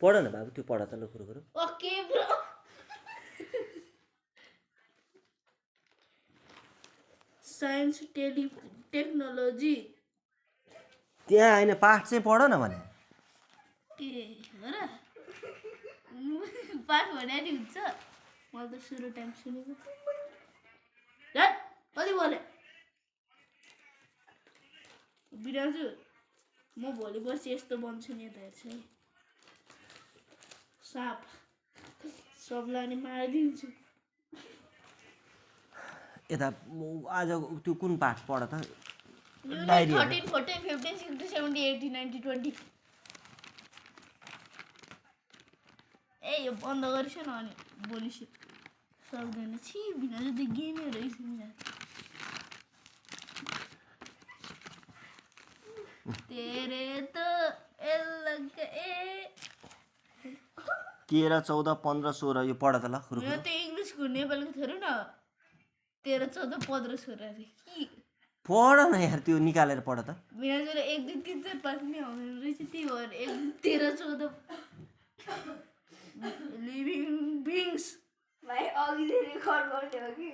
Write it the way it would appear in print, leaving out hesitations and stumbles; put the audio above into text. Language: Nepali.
पढ न बाबु त्यो पढ त ल कुरो ओके ब्रो साइन्स टेक्नोलोजी त्यहाँ हैन पाठ चाहिँ पढ न भने ए हो र पाठ भने नि हुन्छ मैले त सुरु टाइम सुनेको कति बोले बिराजु म भोलि पर्सि यस्तो बन्छु नि त हेर्छु है साप सबलाई नि मारिदिन्छु यता आज त्यो कुन पाठ पढ त 13 14 15 16 17 18 19 20 ए यो बन्द गरिस न अनि भोलि सक्दैन छि बिना त गेमै रहेछ नि तेरे तो लग ए 13 14 15 16 यो पढ त ल यो त इंग्लिशको नेपालीको थोरै न 13 14 15 16 रे के पढ न यार त्यो निकालेर पढ त बिना जरा 1 2 3 4 5 नि आउँदैन रहेछ त्यही भएर 13 14 लिभिङ बिङ्स भाइ अघि रेकर्ड गर्ने हो कि